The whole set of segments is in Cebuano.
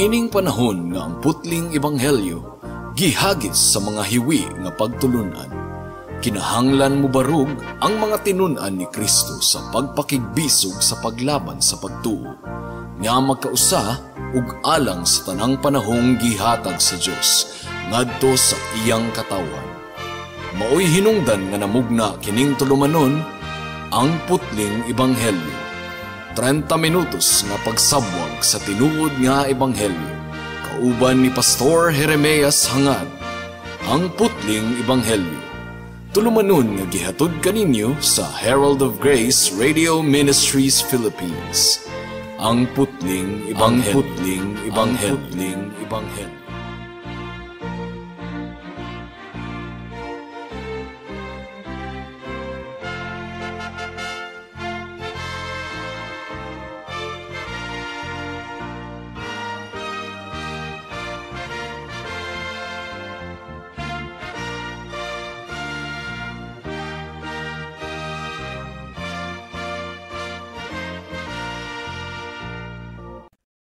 Niining panahon nga ang putling ebanghelyo gihagis sa mga hiwi nga pagtulunan, kinahanglan mobarug ang mga tinun-an ni Kristo sa pagpakigbisog sa paglaban sa pagtuo, nga magkausa ug alang sa tanang panahong gihatag sa Dios ngadto sa iyang katawhan. Maoy hinungdan nga namugna kining tulumanon, ang putling ebanghelyo. 30 minutos nga pagsabwag sa tinuod nga ebanghelyo. Kauban ni Pastor Jeremias Hangad, ang putling ebanghelyo. Tulumanon nga gihatod kaninyo sa Herald of Grace Radio Ministries Philippines. Ang putling ebanghelyo. Putling ebanghelyo. Putling ebanghelyo.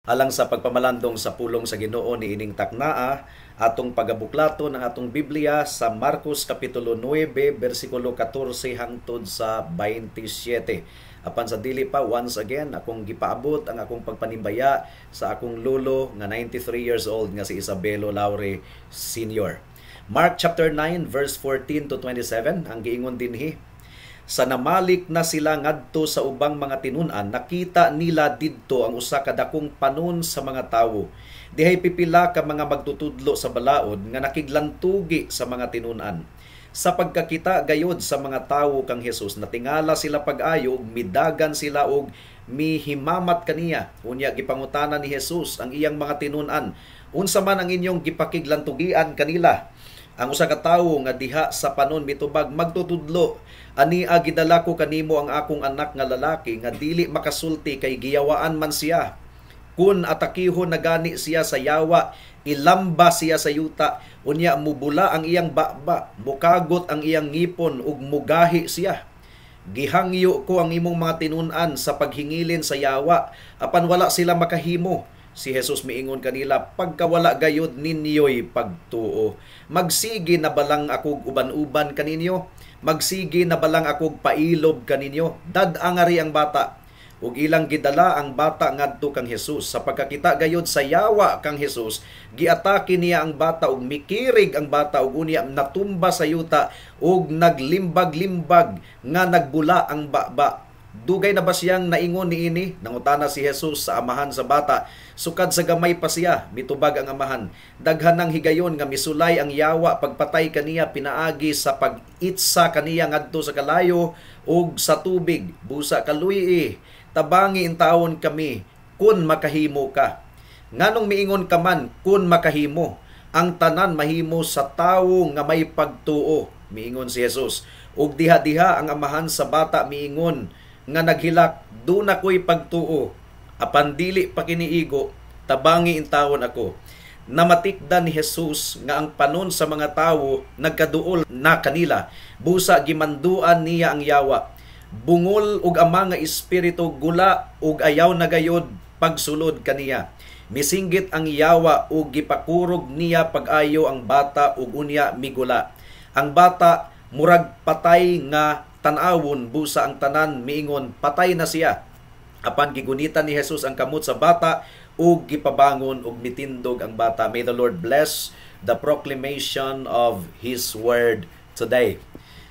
Alang sa pagpamalandong sa pulong sa Ginoo ni ining taknaa, atong pagabuklaton ang atong Biblia sa Marcos Kapitulo 9, versikulo 14 hangtod sa 27. Apan sa dili pa, once again, akong gipaabot ang akong pagpanimbaya sa akong lolo nga 93 years old nga si Isabelo Laure Sr. Mark chapter 9 verse 14 to 27 ang giingon dinhi. Sa namalik na sila ngadto sa ubang mga tinun-an, nakita nila didto ang usa ka dakong panon sa mga tawo. Dihay pipila ka mga magtutudlo sa balaod nga nakiglantugi sa mga tinun-an. Sa pagkakita gayod sa mga tawo kang Hesus, natingala sila pag-ayo, midagan sila og mihimamat kaniya. Unya gipangutana ni Hesus ang iyang mga tinun-an, unsa man ang inyong gipakiglantugian kanila? Ang usa ka tawo nga diha sa panon mitubag, magtutudlo, ania gidala ko kanimo ang akong anak nga lalaki nga dili makasulti kay giyawaan man siya. Kun atakihon na gani siya sa yawa, ilamba siya sa yuta, unya mubula ang iyang baba, mukagot ang iyang ngipon ug mugahi siya. Gihangyo ko ang imong mga tinun-an sa paghingilin sa yawa, apan wala sila makahimo. Si Jesus miingon kanila, pagkawala gayod ninyo'y pagtuo. Magsige na balang akog uban-uban kaninyo? Magsige na balang akog pailob kaninyo? Dad-angari ang bata. Ug ilang gidala ang bata ngadto kang Jesus. Sa pagkakita gayod sa yawa kang Jesus, giatake niya ang bata ug mikirig ang bata ug unya natumba sa yuta ug naglimbag-limbag nga nagbula ang baba. Dugay na ba siyang naingon niini? Nangutana si Jesus sa amahan sa bata. Sukad sa gamay pa siya, mitubag ang amahan. Daghan ng higayon nga misulay ang yawa pagpatay kaniya pinaagi sa pag-itsa kaniya ngadto sa kalayo ug sa tubig. Busa kaluy, tabangi intawon kami kun makahimo ka. Nganong miingon ka man kun makahimo? Ang tanan mahimo sa tawo nga may pagtuo, miingon si Jesus. Ug diha-diha ang amahan sa bata miingon nga naghilak, duna ko'y pagtuo, apan dili pa kiniigo, tabangi intawon ako. Namatikdan ni Jesus nga ang panon sa mga tawo nagkaduol na kanila, busa gimanduan niya ang yawa. Bungol ug ama nga espiritu gula ug ayaw na gayod pagsulod kaniya. Misinggit ang yawa ug gipakurog niya pag-ayo ang bata ug unya migula. Ang bata murag patay nga tan-awon, busa ang tanan miingon patay na siya. Apan gigunitan ni Jesus ang kamot sa bata ug gipabangon ug mitindog ang bata. May the Lord bless the proclamation of His word today.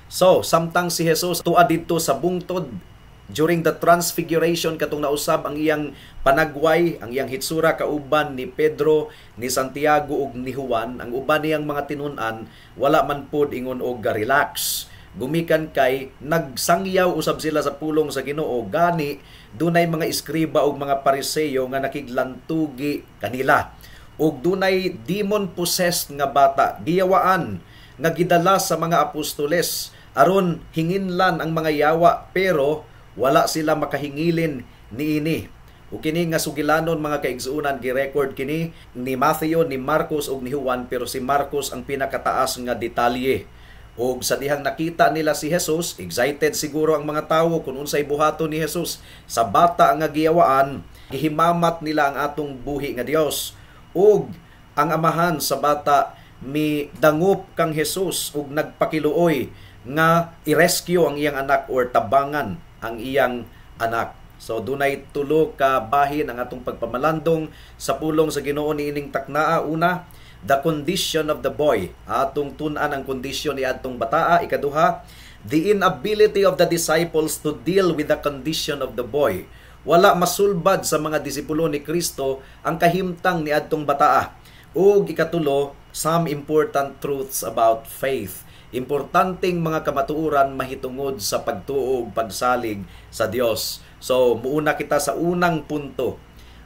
So, samtang si Jesus tua didto sa bungtod during the transfiguration katong nausab ang iyang panagway, ang iyang hitsura kauban ni Pedro, ni Santiago ug ni Juan, ang uban niyang mga tinun-an wala man pod ingon og relax. Gumikan kay nagsangyaw usab sila sa pulong sa Ginoo, gani dunay mga eskriba ug mga Pariseo nga nakiglantugi kanila. Ug dunay demon possessed nga bata giyawaan nga gidala sa mga apostoles aron hinginlan ang mga yawa, pero wala sila makahingilin niini. Ug kini nga sugilanon mga kaigsuonan, gi-record kini ni Matthew, ni Marcos ug ni Juan, pero si Marcos ang pinakataas nga detalye. Og sa dihang nakita nila si Jesus, excited siguro ang mga tawo kung unsay buhaton ni Jesus sa bata nga giyawaan, gihimamat nila ang atong buhi nga Dios. Ug ang amahan sa bata mi dangup kang Jesus ug nagpakiluoy nga i-rescue ang iyang anak or tabangan ang iyang anak. So dunay tulo ka bahin ang atong pagpamalandong sa pulong sa Ginoo niining taknaa. Una, the condition of the boy. Atong tun-an ang kondisyon ni adtong bataa. Ikaduha, the inability of the disciples to deal with the condition of the boy. Wala masulbad sa mga disipulo ni Kristo ang kahimtang ni adtong bataa. Ug ikatulo, some important truths about faith. Importanteng mga kamatuoran mahitungod sa pagtuo ug pagsalig sa Dios. So, muuna kita sa unang punto,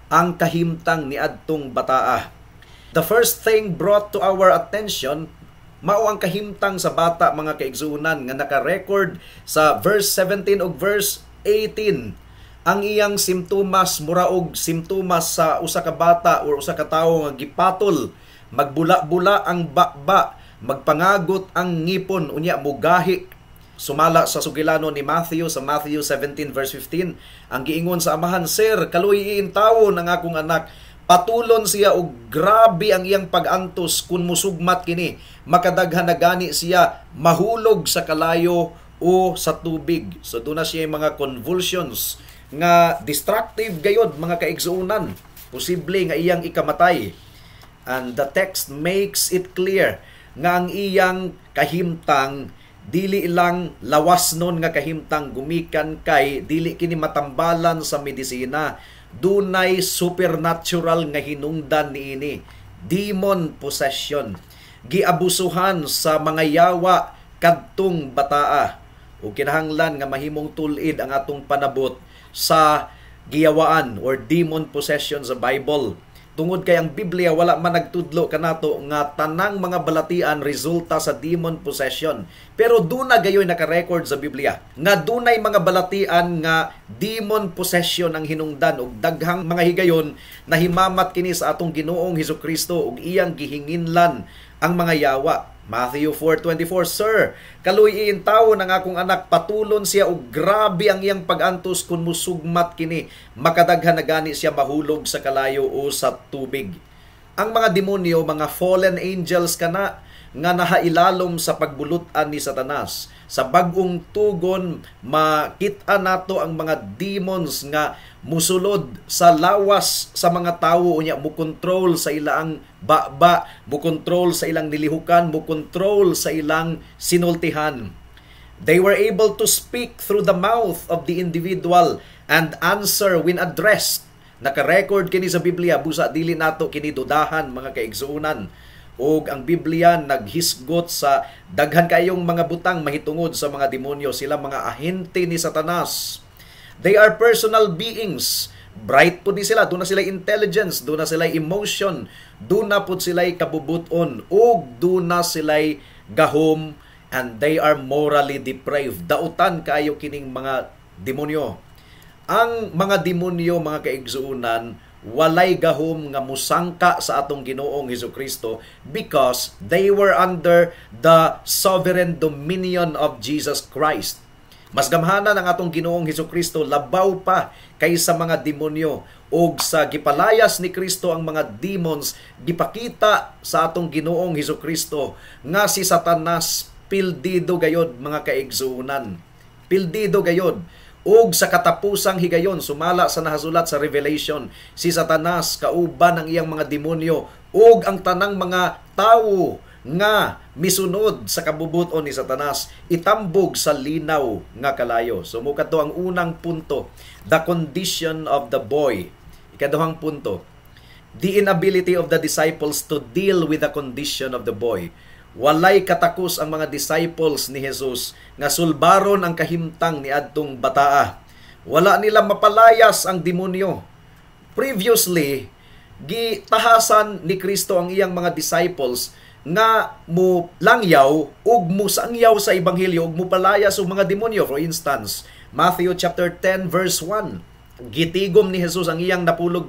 ang kahimtang ni adtong bataa. The first thing brought to our attention mao ang kahimtang sa bata, mga kaigsuonan, nga naka-record sa verse 17 ug verse 18. Ang iyang simptomas mura og simptomas sa usa ka bata or usa ka tawo nga gipatol: magbula-bula ang baba, magpangagot ang ngipon, unya mugahi. Sumala sa sugilano ni Matthew sa Matthew 17 verse 15, ang giingon sa amahan, "Sir, kaluoyi intawon ang akong anak. Patulon siya og grabe ang iyang pag-antos kun musugmat kini. Makadaghan na gani siya mahulog sa kalayo o sa tubig." So duna siya mga convulsions nga destructive gayod, mga kaigsuonan. Posible nga iyang ikamatay. And the text makes it clear nga ang iyang kahimtang dili lang lawasnon nga kahimtang gumikan kay dili kini matambalan sa medisina. Dunay supernatural nga hinungdan niini, demon possession. Giabusuhan sa mga yawa kadtong bataa ug kinahanglan nga mahimong tul-id ang atong panabot sa giyawaan or demon possession sa Bible, tungod kay ang Biblia wala man nagtudlo kanato nga tanang mga balatian resulta sa demon possession. Pero duna gayoy naka-record sa Biblia nga dunay mga balatian nga demon possession ang hinungdan, ug daghang mga higayon nahimamat kini sa atong Ginoong Hesukristo ug iyang gihinginlan ang mga yawa. Matthew 4:24, "Sir, kaluoyi intawon ang akong anak, patulon siya og grabe ang iyang pag-antos kun musugmat kini. Makadaghan na gani siya mahulog sa kalayo o sa tubig." Ang mga demonyo, mga fallen angels kana nga nahailalom sa pagbulutan ni Satanas. Sa Bag-ong Tugon, makita nato ang mga demons nga musulod sa lawas sa mga tawo, unya mo control sa ilang baba, mo control sa ilang nilihukan, mo control sa ilang sinultihan. They were able to speak through the mouth of the individual and answer when addressed. Naka-record kini sa Biblia, busa dili nato kini dudahan, mga kaigsuonan. Og ang Biblia naghisgot sa daghan kayong mga butang mahitungod sa mga demonyo. Sila mga ahente ni Satanas. They are personal beings. Bright pud ni sila, duna sila intelligence, duna sila emotion, duna pud sila kabubuton, ug duna sila gahom, and they are morally depraved. Dautan kaayo kining mga demonyo. Ang mga demonyo, mga kaigsuonan, walay gahom nga musangka sa atong Ginoong Hesukristo because they were under the sovereign dominion of Jesus Christ. Mas gamhanan ang atong Ginoong Hesukristo labaw pa kaysa mga demonyo, ug sa gipalayas ni Kristo ang mga demons, gipakita sa atong Ginoong Hesukristo nga si Satanas pildido gayod, mga kaigsuonan. Pildido gayod. Ug sa katapusang higayon, sumala sa nahasulat sa Revelation, si Satanas kauban ang iyang mga demonyo ug ang tanang mga tawo nga misunod sa kabubuton ni Satanas itambog sa linaw nga kalayo. So mao kadto ang unang punto, the condition of the boy. Ikaduhang punto, the inability of the disciples to deal with the condition of the boy. Walay katakos ang mga disciples ni Jesus nga sulbaron ang kahimtang ni adtong bataa. Wala nila mapalayas ang demonyo. Previously, gitahasan ni Kristo ang iyang mga disciples nga mo langyaw ug mo sangyaw sa ebanghelyo ug mopalayas og mga demonyo. For instance, Matthew chapter 10 verse 1. Gitigom ni Jesus ang iyang 12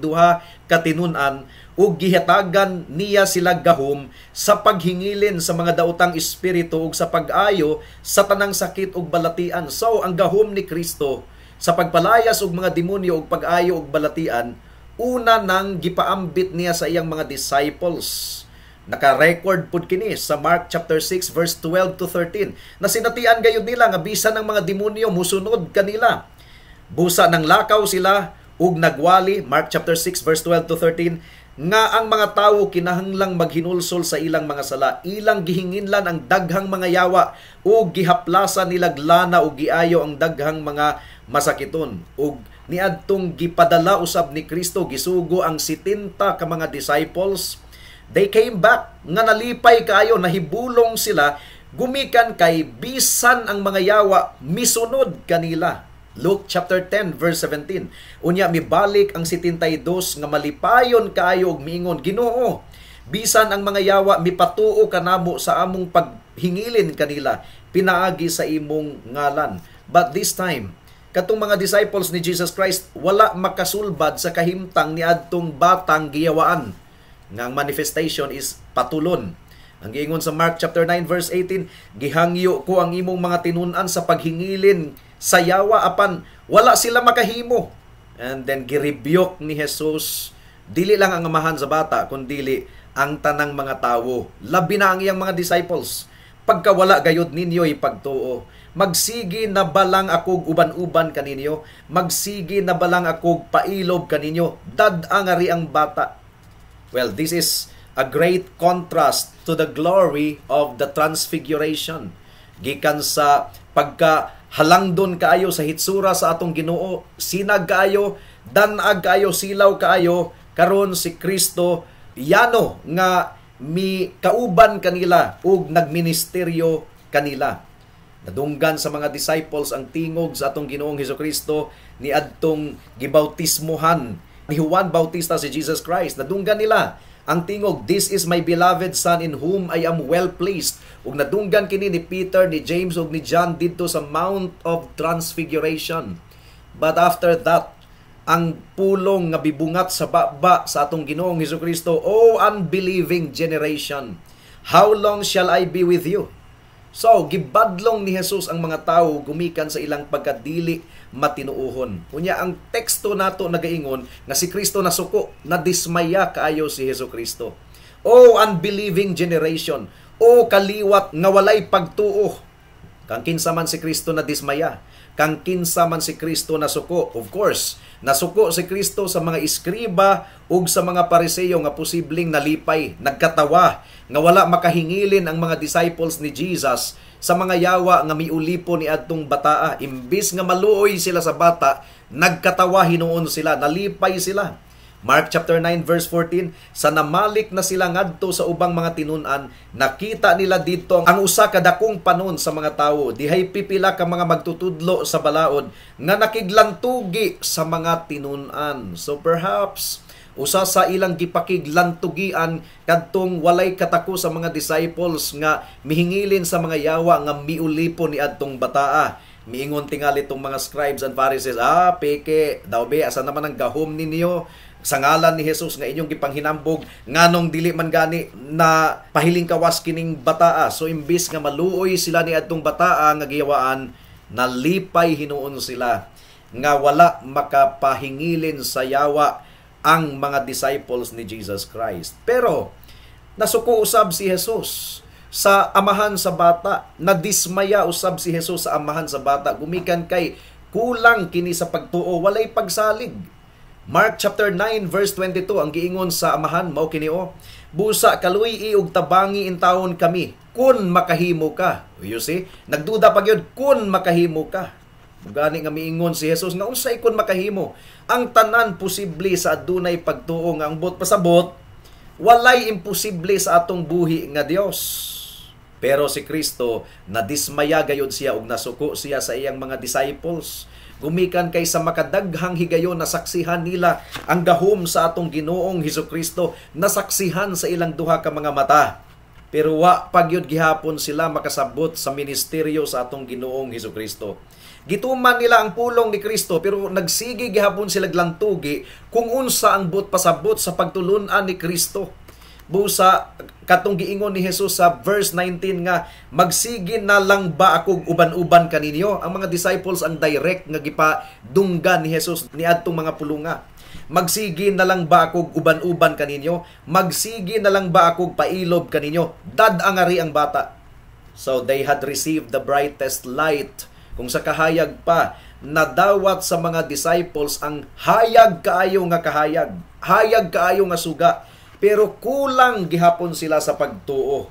ka tinun-an ug gihatagan niya sila gahom sa paghingilin sa mga daotang espiritu ug sa pag-ayo sa tanang sakit ug balatian. So ang gahom ni Kristo sa pagpalayas og mga demonyo ug pag-ayo og balatian Una nang gipaambit niya sa iyang mga disciples. Naka-record pud kini sa Mark chapter 6 verse 12 to 13. Nasinatian gayud nila nga bisan ng mga demonyo musunod kanila. Busa nang lakaw sila ug nagwali, Mark chapter 6 verse 12 to 13, nga ang mga tawo kinahanglang maghinulsol sa ilang mga sala. Ilang gihinginlan ang daghang mga yawa ug gihaplasan nilag lana ug giayo ang daghang mga masakiton. Ug niadtong gipadala usab ni Kristo, gisugo ang 70 ka mga disciples. They came back nga nalipay kaayo, nahibulong sila gumikan kay bisan ang mga yawa misunod kanila. Luke chapter 10 verse 17. Unya mibalik ang 72 nga malipayon kaayo og miingon, "Ginoo, bisan ang mga yawa mipatuo kanamo sa among paghingilin kanila pinaagi sa imong ngalan." But this time, katong mga disciples ni Jesus Christ wala makasulbad sa kahimtang niadtong batang giyawaan nga ang manifestation is patulon. Ang giingon sa Mark chapter 9 verse 18, "Gihangyo ko ang imong mga tinun-an sa paghingilin sa yawa apan wala sila makahimo." And then girebuke ni Jesus dili lang ang amahan sa bata kundili ang tanang mga tawo, labi na ang iyang mga disciples. "Pagkawala gayud ninyo pagtuo. Magsigi na balang akog uban-uban kaninyo? Magsigi na balang akog pailob kaninyo? Dad-a ngari ang bata." Well, this is a great contrast to the glory of the Transfiguration. Gikan sa pagka halangdon kaayo sa hitsura sa atong Ginoo, sinag kaayo, danag kaayo, silaw kaayo, karon si Kristo yano nga mi kauban kanila ug nagministeryo kanila. Nadunggan sa mga disciples ang tingog sa atong Ginoong Hesukristo ni adtong gibautismohan ni Juan Bautista si Jesus Christ. Nadunggan nila ang tingog, "This is my beloved Son in whom I am well pleased." Ug nadunggan kini ni Peter, ni James ug ni John didto sa Mount of Transfiguration. But after that, ang pulong nga bibungat sa baba sa atong Ginoong Hesukristo, "O unbelieving generation, how long shall I be with you?" So, gibadlong ni Jesus ang mga tao gumikan sa ilang pagkadili matinuohon. Unya ang teksto nato nagaingon nga si Kristo nasuko, nadismaya kaayo si Hesus Kristo. "O unbelieving generation, o kaliwat nga walay pagtuo." Kang kinsa man si Kristo na dismaya? Kang kinsa man si Kristo nasuko? Of course, nasuko si Kristo sa mga iskriba ug sa mga Pariseo nga posibleng nalipay, nagkatawa nga wala makahingilin ang mga disciples ni Jesus sa mga yawa nga miulipo ni adtong bataa. Imbis nga maluoy sila sa bata, nagkatawa hinuon sila, nalipay sila. Mark chapter 9 verse 14, sa namalik na sila ngadto sa ubang mga tinun-an, nakita nila didto ang usa ka dakong panon sa mga tawo. Dihay pipila ka mga magtutudlo sa balaod nga nakiglantugi sa mga tinun-an. So perhaps usa sa ilang gipakiglantugian kadtong walay katako sa mga disciples nga mihingilin sa mga yawa nga miulipo ni adtong bataa. Miingon tingali itong mga scribes and Pharisees, "Ah, peke, daw be, asa naman ang gahom ninyo sa ngalan ni Jesus nga inyong gipanghinambog, nganong dili man gani na pahiling kawas kining bataa?" So imbis nga maluoy sila ni adtong bataa nga giyawaan, nalipay hinuon sila nga wala makapahingilin sa yawa ang mga disciples ni Jesus Christ. Pero nasuko usab si Jesus sa amahan sa bata. Nadismaya usab si Jesus sa amahan sa bata gumikan kay kulang kini sa pagtuo, walay pagsalig. Mark chapter 9 verse 22, ang giingon sa amahan mao kini o, "Busa kaluy-i ug tabangi intawon kami kun makahimo ka." You see, nagduda pa gyud, "Kun makahimo ka." Gani nga miingon si Jesus nga unsay kun makahimo? Ang tanan posible sa adunay pagtuo, nga ang buot pasabot walay imposible sa atong buhi nga Dios. Pero si Kristo nadismaya gayud siya ug nasuko siya sa iyang mga disciples gumikan kay sa makadaghang higayon nasaksihan nila ang gahom sa atong Ginoong Hesukristo, nasaksihan sa ilang duha ka mga mata. Pero wa pagyud gihapon sila makasabot sa ministeryo sa atong Ginoong Hesukristo. Gituman nila ang pulong ni Kristo pero nagsige gihapon sila glantugi kung unsa ang buot pasabot sa pagtulun-an ni Kristo. Busa katong giingon ni Jesus sa verse 19 nga "Magsige na lang ba ako uban-uban kaninyo?" Ang mga disciples ang direct nga gipadunggan ni Jesus niadtong mga pulunga. Magsigi na lang ba akog uban-uban kaninyo? Magsigi na lang ba akog pailob kaninyo? Dad-a ngari ang bata. So they had received the brightest light. Kung sa kahayag pa, nadawat sa mga disciples ang hayag kaayo nga kahayag, hayag kaayo nga suga, pero kulang gihapon sila sa pagtuo.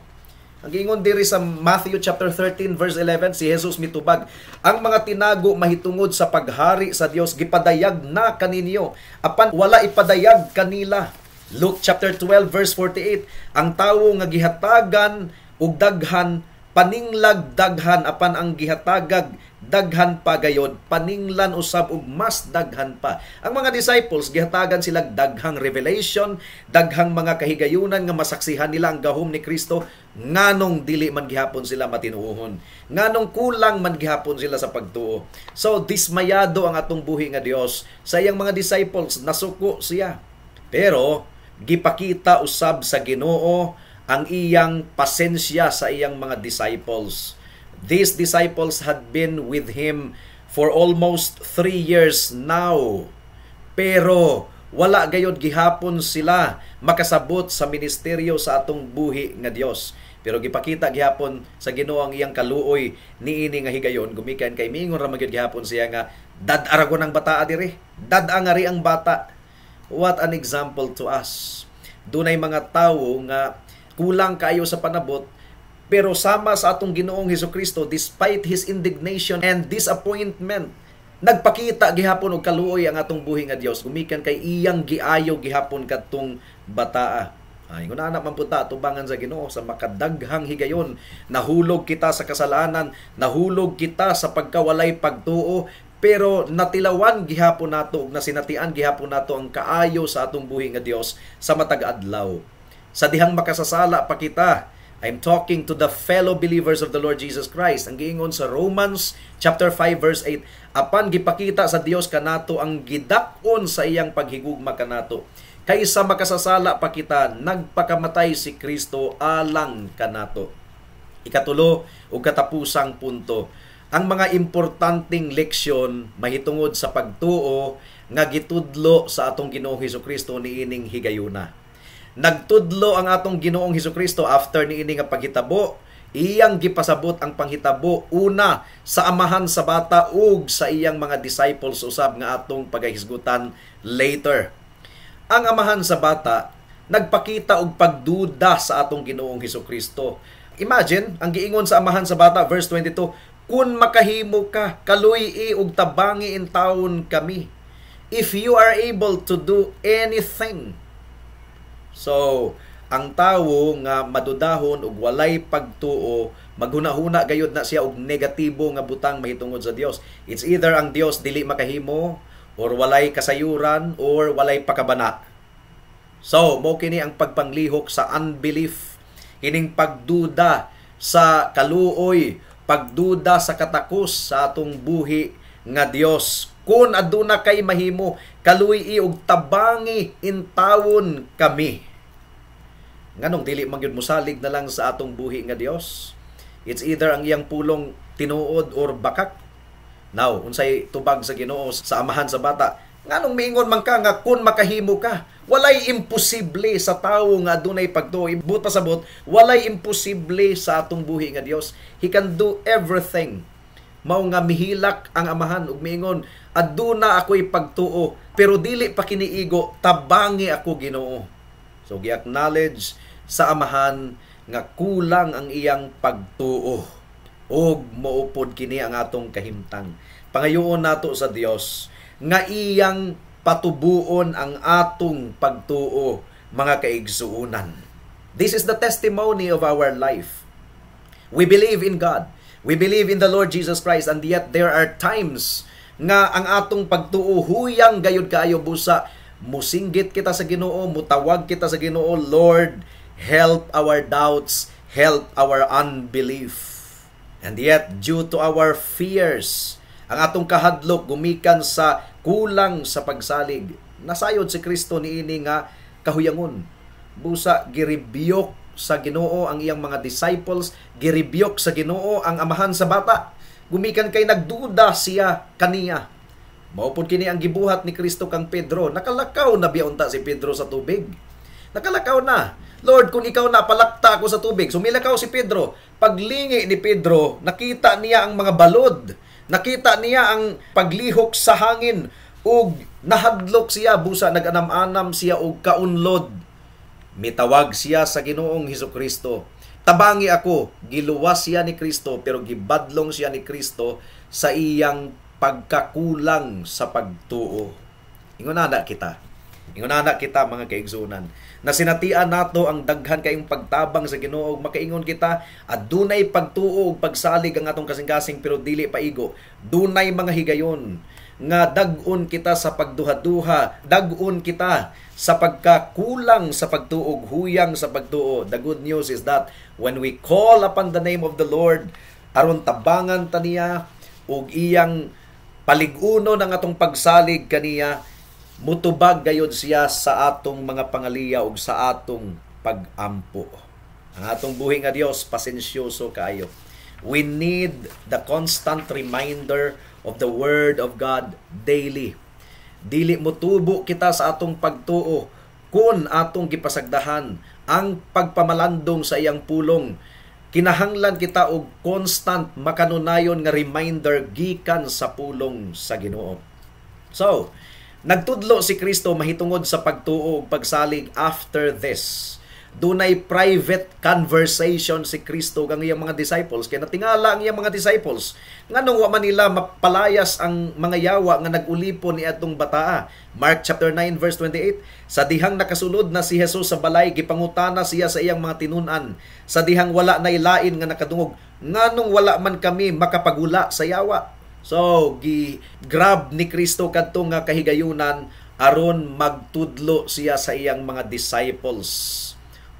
Ang giingon diri sa Matthew chapter 13 verse 11, si Jesus mitubag, ang mga tinago mahitungod sa paghari sa Dios gipadayag na kaninyo, apan wala ipadayag kanila. Luke chapter 12 verse 48, ang tawo nga gihatagan og daghan paninglag daghan, apan ang gihatagag daghan pa gayod paninglan usab og mas daghan pa. Ang mga disciples gihatagan sila daghang revelation, daghang mga kahigayunan nga masaksihan nila ang gahom ni Kristo, nganong dili man gihapon sila matinuohon, nganong kulang man gihapon sila sa pagtuo. So dismayado ang atong buhi nga Dios sa iyang mga disciples, nasuko siya. Pero gipakita usab sa Ginoo ang iyang pasensya sa iyang mga disciples. These disciples had been with him for almost 3 years now. Pero wala gayod gihapon sila makasabot sa ministeryo sa atong buhi nga Dios. Pero gipakita gihapon sa Ginoo ang iyang kaluoy niini nga higayon, gumikan kay miingon ra magyud gihapon siya nga dad-a ra ang bata diri. Dad-a ngari ang bata. What an example to us. Dunay mga tawo nga kulang kayo sa panabot, pero sama sa atong Ginoong Hesus Kristo, despite his indignation and disappointment, nagpakita gihapon og kaluoy ang atong buhi nga Dios, gumikan kay iyang giayo gihapon kadtong bataa. Ay, kung anak man punta atubangan sa Ginoo sa makadaghang higayon, nahulog kita sa kasalanan, nahulog kita sa pagkawalay pagtuo, pero natilawan gihapon nato ug nasinatian gihapon nato ang kaayo sa atong buhi nga Dios sa matag adlaw. Sa dihang makasasala pa kita, I'm talking to the fellow believers of the Lord Jesus Christ. Ang giingon sa Romans chapter 5 verse 8, apan gipakita sa Dios kanato ang gidak-on sa iyang paghigugma kanato. Kaysa makasasala pa kita, nagpakamatay si Kristo alang kanato. Ikatulo ug katapusang punto, ang mga importanteng leksyon mahitungod sa pagtuo nga gitudlo sa atong Ginoong Hesus Kristo niining higayuna. Nagtudlo ang atong Ginoong Hesus Kristo after niini nga paghitabo, iyang gipasabot ang panghitabo una sa amahan sa bata ug sa iyang mga disciples usab nga atong pagahisgutan later. Ang amahan sa bata nagpakita og pagduda sa atong Ginoong Hesus Kristo. Imagine, ang giingon sa amahan sa bata, verse 22, "Kun makahimo ka, kaluy-i ug tabangi intawon kami." If you are able to do anything. So, ang tawo nga madudahon ug walay pagtuo, maghuna-huna gayud na siya og negatibo nga butang mahitungod sa Dios. It's either ang Dios dili makahimo or walay kasayuran or walay pakabana. So, mo kini ang pagpanglihok sa unbelief, kining pagduda sa kaluoy, pagduda sa katakos sa atong buhi nga Dios. "Kun aduna kay mahimo, kaluy-i ug tabangi intawon kami." Nganong dili man gyud mosalig na lang sa atong buhi nga Dios? It's either ang iyang pulong tinuod or bakak. Now, unsay tubag sa Ginoo sa amahan sa bata? "Nganong miingon man ka nga kun makahimo ka? Walay imposible sa tawo nga adunay pagtuo." Buot pasabot, walay imposible sa atong buhi nga Dios. He can do everything. Mao nga mihilak ang amahan ug miingon, "Aduna ako'y pagtuo, pero dili pa kiniigo, tabangi ako, Ginoo." So gi-acknowledge sa amahan nga kulang ang iyang pagtuo, ug moupod kini ang atong kahimtang. Pangayoon nato sa Dios nga iyang patubuon ang atong pagtuo, mga kaigsuonan. This is the testimony of our life. We believe in God. We believe in the Lord Jesus Christ, and yet there are times nga ang atong pagtuo huyang gayud kaayo, busa musinggit kita sa Ginoo, mutawag kita sa Ginoo, "Lord, help our doubts, help our unbelief." And yet due to our fears, ang atong kahadlok gumikan sa kulang sa pagsalig, nasayod si Kristo niini nga kahuyangon. Busa girebuke sa Ginoo ang iyang mga disciples, girebuke sa Ginoo ang amahan sa bata. Gumikan kay nagduda siya kaniya. Mao pud kini ang gibuhat ni Kristo kang Pedro. Nakalakaw na biya unta si Pedro sa tubig. Nakalakaw na. "Lord, kung ikaw na, palakta ako sa tubig." So milakaw si Pedro. Paglingi ni Pedro, nakita niya ang mga balod. Nakita niya ang paglihok sa hangin ug nahadlok siya, busa nag-anam-anam siya og kaunlod. Mitawag siya sa Ginoong Hesukristo. "Tabangi ako." Giluwas siya ni Kristo, pero gibadlong siya ni Kristo sa iyang pagkakulang sa pagtuo. Ingon ana kita. Ingon ana kita, mga kaigsunan. Nasinatian nato ang daghan kayong pagtabang sa Ginoo, makaingon kita adunay pagtuo ug pagsalig ang atong kasing-kasing, pero dili paigo. Dunay mga higayon nga dag-on kita sa pagduha-duha, dag-on kita sa pagkakulang sa pagtuo, huyang sa pagtuo. The good news is that when we call upon the name of the Lord, aron tabangan ta niya ug iyang palig-uno ng atong pagsalig kaniya, mutubag gayod siya sa atong mga pangaliya ug sa atong pagampo. Ang atong buhi nga Dios, pasensyoso kaayo. We need the constant reminder of the Word of God daily. Dili motubo kita sa atong pagtuo kung atong gipasagdahan ang pagpamalandong sa iyang pulong. Kinahanglan kita og constant, makanunayon nga reminder gikan sa pulong sa Ginoo. So, nagtudlo si Kristo mahitungod sa pagtuo ug pagsalig after this. Dunay private conversation si Kristo kang iyang mga disciples kay natingala ang iyang mga disciples nganong wa man nila mapalayas ang mga yawa nga nag-ulipon ni atong bataa. Mark chapter 9 verse 28: "Sa dihang nakasulod na si Jesus sa balay, gipangutana siya sa iyang mga tinun-an sa dihang wala na ilain nga nakadungog, 'Nganong wala man kami makapagula sa yawa?'" So gi grab ni Kristo kadto nga kahigayunan aron magtudlo siya sa iyang mga disciples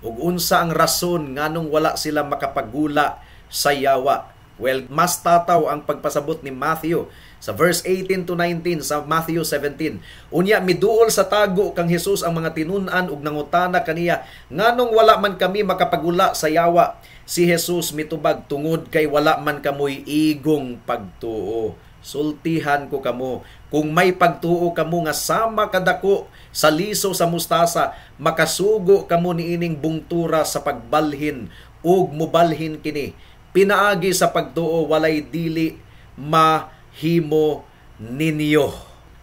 ug unsa ang rason nganong wala sila makapagula sa yawa. Well, mas tataw ang pagpasabot ni Matthew sa verse 18 to 19 sa Matthew 17. "Unya miduol sa tago kang Jesus ang mga tinun-an ug nangutana kaniya, 'Nganong wala man kami makapagula sa yawa?' Si Jesus mitubag, 'Tungod kay wala man kamoy igong pagtuo. Sultihan ko kamo, kung may pagtuo kamo nga sama kadako sa liso sa mustasa, makasugo kamo niining bungtura sa pagbalhin ug mubalhin kini. Pinaagi sa pagtuo, walay dili mahimo ninyo.'"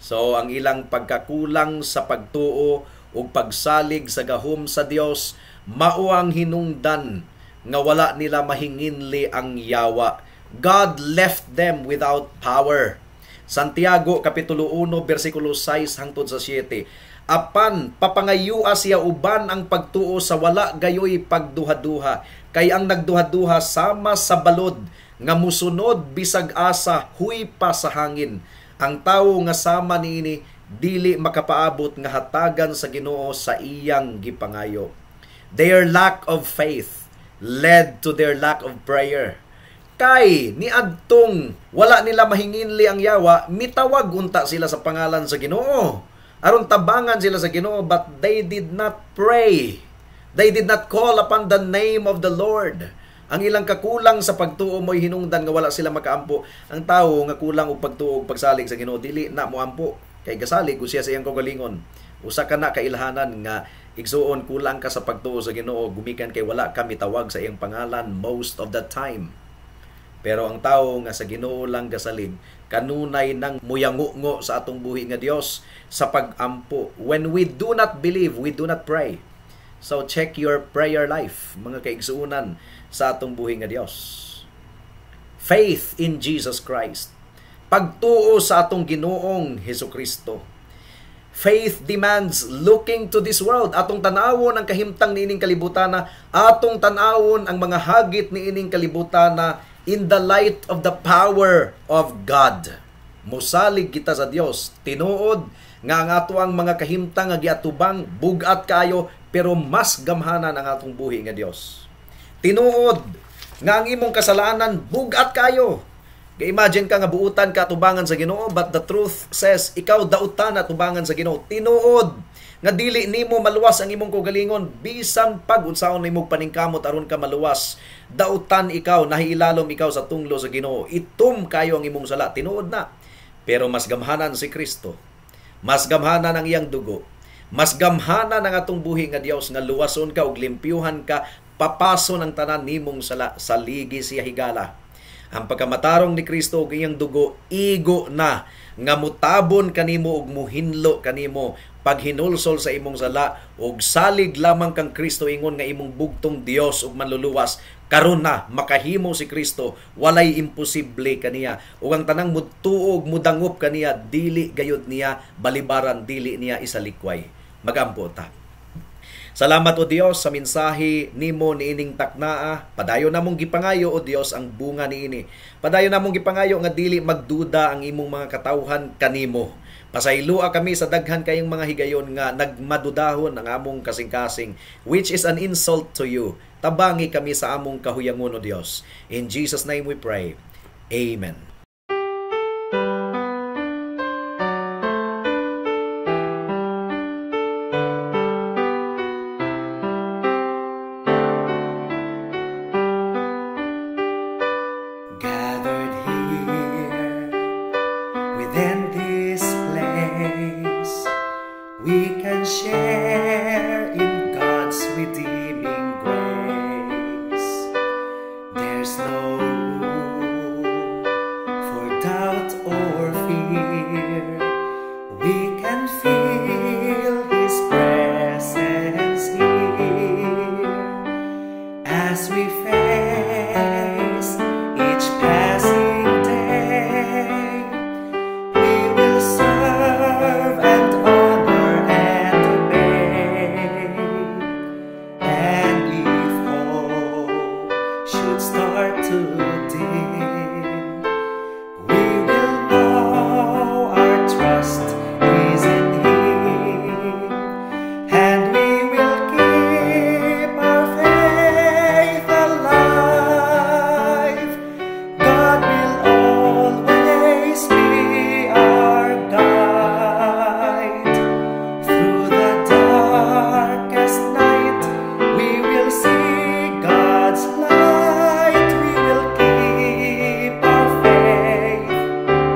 So ang ilang pagkakulang sa pagtuo ug pagsalig sa gahom sa Dios mao ang hinungdan nga wala nila mahinginli ang yawa. God left them without power. Santiago kapitulo 1 bersikulo 6 hangtod sa 7. "Apan papangayua siya uban ang pagtuo sa wala gayoy pagduha-duha, kay ang nagduha-duha sama sa balod nga musunod bisag asa huy pa sa hangin. Ang tawo nga sama niini dili makapaabot nga hatagan sa Ginoo sa iyang gipangayo." Their lack of faith led to their lack of prayer. Kay niadtong wala nila mahinginli ang yawa, mitawag unta sila sa pangalan sa Ginoo aron tabangan sila sa Ginoo, but they did not pray. They did not call upon the name of the Lord. Ang ilang kakulang sa pagtuo mo'y hinungdan nga wala sila makaampo. Ang tawo nga kulang og pagtuo ug pagsalig sa Ginoo, dili na moampo kay gasalig ko siya sa iyang kaugalingon. Usa ka na kailhanan nga, igsuon, kulang ka sa pagtuo sa Ginoo gumikan kay wala ka mitawag sa iyang pangalan most of the time. Pero ang tao nga sa Ginoo lang gasalig, kanunay nang muyangungo sa atong buhi nga Dios sa pagampo. When we do not believe, we do not pray. So check your prayer life, mga kaigsuunan sa atong buhi nga Dios. Faith in Jesus Christ. Pagtuo sa atong Ginoong Hesukristo. Faith demands looking to this world. Atong tanawon ang kahimtang niining kalibutan, atong tanawon ang mga hagit niining kalibutan in the light of the power of God. Musalig kita sa Dios. Tinuod nga ang ato ang mga kahimtang nga giatubang bugat kayo, pero mas gamhanan ang atong buhi nga Dios. Tinuod nga ang imong kasalanan bugat kayo. Ga-imagine ka nga buutan ka tubangan sa Ginoo, but the truth says ikaw dautan na tubangan sa Ginoo. Tinuod nga dili nimo maluwas ang imong kaugalingon bisan pag unsaon nimo paningkamot aron ka maluwas. Dautan ikaw, nahiilalom ikaw sa tunglo sa Ginoo. Itom kayo ang imong sala. Tinuod na. Pero mas gamhanan si Kristo. Mas gamhanan ang iyang dugo. Mas gamhanan ang atong buhi nga Dios nga luwason ka ug limpyuhan ka, papason ang tanan nimong sala, saligi siya higala. Ang pagkamatarong ni Kristo ug iyang dugo igo na nga mutabon kanimo ug muhinlo kanimo paghinulsol sa imong sala, ug salig lamang kang Kristo ingon nga imong bugtong Dios ug manluluwas. Karon na makahimo si Kristo, walay imposible kaniya. Ug ang tanang mutuo ug mudangop kaniya, dili gayud niya balibaran, dili niya isalikway. Magampo ta. Salamat, O Dios, sa mensahe nimo niining taknaa. Padayon namong gipangayo, O Dios, ang bunga niini. Padayon namong gipangayo nga dili magduda ang imong mga katawhan kanimo. Pasayloa kami sa daghan kayong mga higayon nga nagmadudahon ang among kasing-kasing, which is an insult to you. Tabangi kami sa among kahuyangon, O Dios. In Jesus' name we pray. Amen. Gathered here within this place, we can share in God's redeeming grace. There's no room for doubt or fear. We can feel His presence here as we face each passing day. We will serve and honor and obey. And if hope should start to dim, we will know our trust is in Him, and we will keep our faith alive. God will always be our guide. Through the darkest night, we will see God's light. We will keep our faith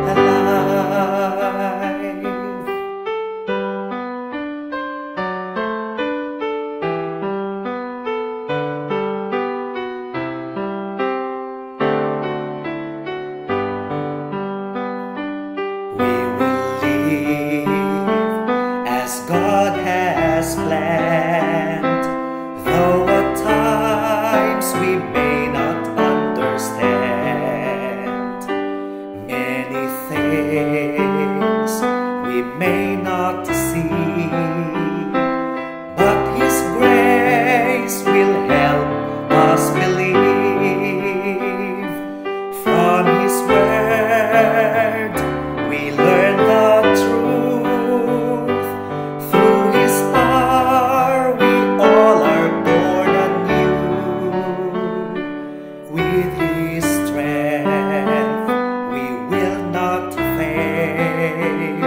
alive. We will live as God has planned, though at times we may not understand. Many things we may not see, but His grace will help us believe. From His word we learn the truth. Through His power we all are born anew. With His strength we will not fail,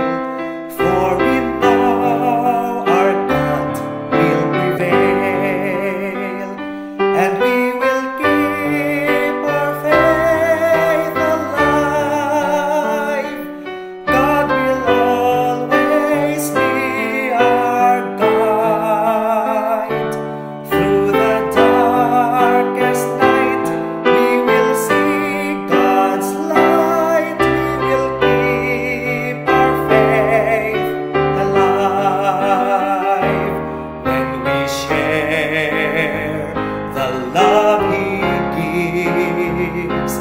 for we know our God will prevail, and we will keep our faith alive. God will always be our guide. Through the darkest night, we will see God's light. We will keep our faith alive. When we share the love He gives,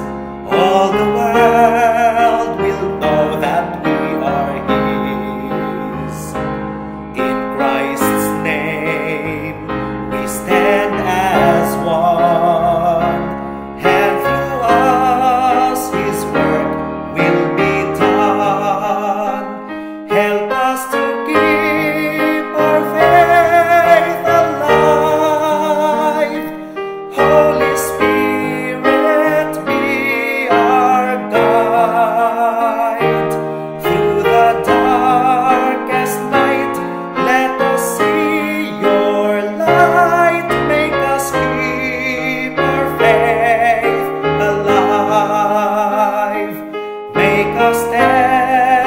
all the world will know that we are His. In Christ's name we stand as one, and through us His work will be done. Help us to keep our faith alive. Holy Spirit, be our guide. Through the darkest night, let us see your light. Make us keep our faith alive. Make us stand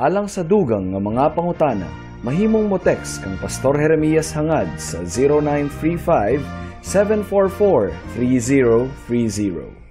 Alang sa dugang nga mga pangutana, mahimong mo text kang Pastor Jeremias Hangad sa 0935 744 3030.